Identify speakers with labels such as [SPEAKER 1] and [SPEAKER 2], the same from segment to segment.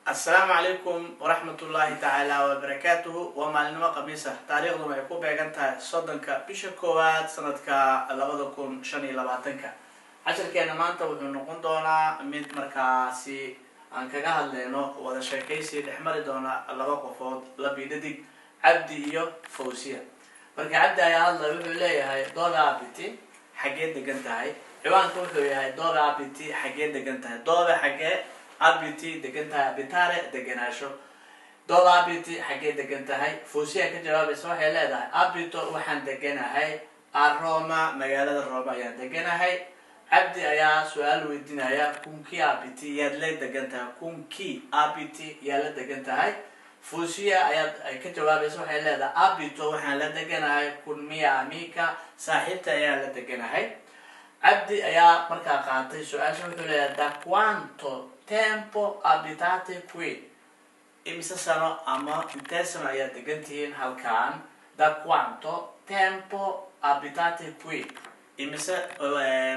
[SPEAKER 1] Asalaamu calaykum waraxmatullaahi tacaala wabarakaatuhu. Waa maalinimo Khamiisa, taariikhduna ay ku beegan tahay 30-ka bisha koowaad, sanadka 2025-ka. Casharkeena maanta wuxuu noqon doonaa mid markaasi aan kaga hadleyno wada sheekaysi dhexmari doona laba qofood, lab iyo dhadig, Cabdi iyo Fawsiya. Marka Cabdi ayaa hadlay, wuxuu leeyahay: "Dove abiti?" Xaggee degan tahay? Ciwaanka wuxuu yahay "Dove abiti?" Xaggee degan tahay? Dove, xaggee, abiti, degan tahay, abitare, deganaasho. Dove abiti? Xaggee degan tahay? Fawsiya ka jawaabaysa, waxay leedahay: "Abito," waxaan deganahay, "a Roma," magaalada Roma ayaan deganahay. Cabdi ayaa su-aal weydiinaya: "Con chi abiti?" Yaad la degan tahay? Con chi abiti? Yaad la degan tahay? Fawsiya ayaad ay ka jawaabaysa, waxay leedahay: "Abito," waxaan la deganahay, "con mia amica," saaxiibta ayaan la deganahay. Cabdi ayaa markaa qaatay su-aasha, wuxuu leeyahay: "Da quanto tempo abitate qui?" Imise sano ama intee sano ayaad degan tihiin halkan? Da quanto tempo abitate qui? Imise,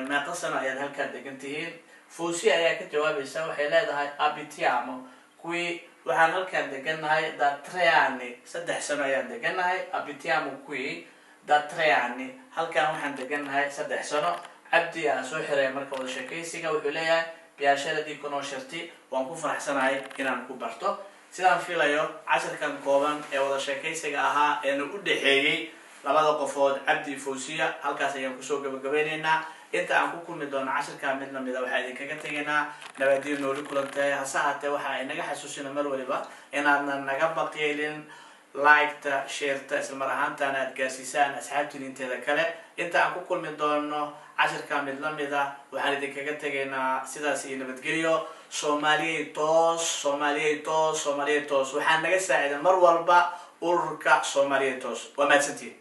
[SPEAKER 1] meeqa sano ayaad halkaan degan tihiin? Fawsiya ayaa ka jawaabaysa, waxay leedahay: "Abitiamo qui," waxaan halkaan degannahay, "da 3 anni," 3 sano ayaan degannahay. "Abitiamo qui da 3 anni," halkaan waxaan degannahay 3 sano. Cabdi ayaa soo xiray marka wada sheekaysiga, wuxuu leeyahay: "Piacere di conoscerti," waan ku faraxsanahay inaan ku barto. Sidaan filayo, casharkan kooban ee wada sheekaysiga ahaa eena u dhexeeyey labada qofood, Cabdi, Fawsiya, halkaas ayaan kusoo gabagabeyneynaa. Inta aan ku kulmi doono casharkaa mid lamida, waxaa idinkaga tegaynaa nabadiyo, nooli kulantay. Hase haatee, waxa ay naga xasuusina mar waliba inaadnan naga baqiilin like-ta, share-ta, isla mar ahaantaana aad gaarsiisaan asxaabtiin inteeda kale. Inta aan ku kulmi doono cashirka mid lamid ah, waxaan idinkaga tegaynaa sidaas iyo nabadgelyo. Soomaaliyay toos, Soomaaliyay toos, Soomaaliyay toos! Waxaa naga saacida mar walba ururka Soomaaliyay Toos. Waa mahadsantihin.